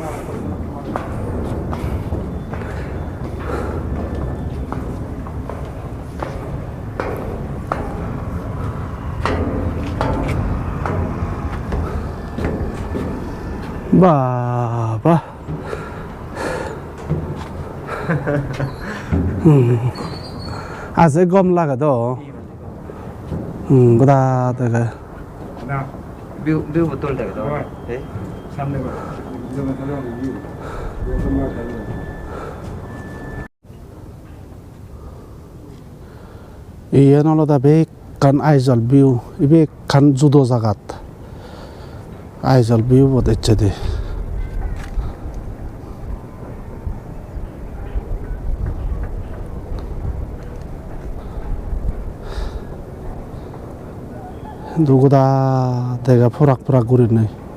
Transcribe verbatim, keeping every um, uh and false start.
Baba. Hmm. Aje gom lage do. Hmm, goda dege. View, view bo dol dege do. Oi. Eh? Samne gor. Iyen olode bekkan Aizawl view, ibe ekkan judo jagat. Aizawl view bot ecchede. Hintu goda dege porak porak gurinei.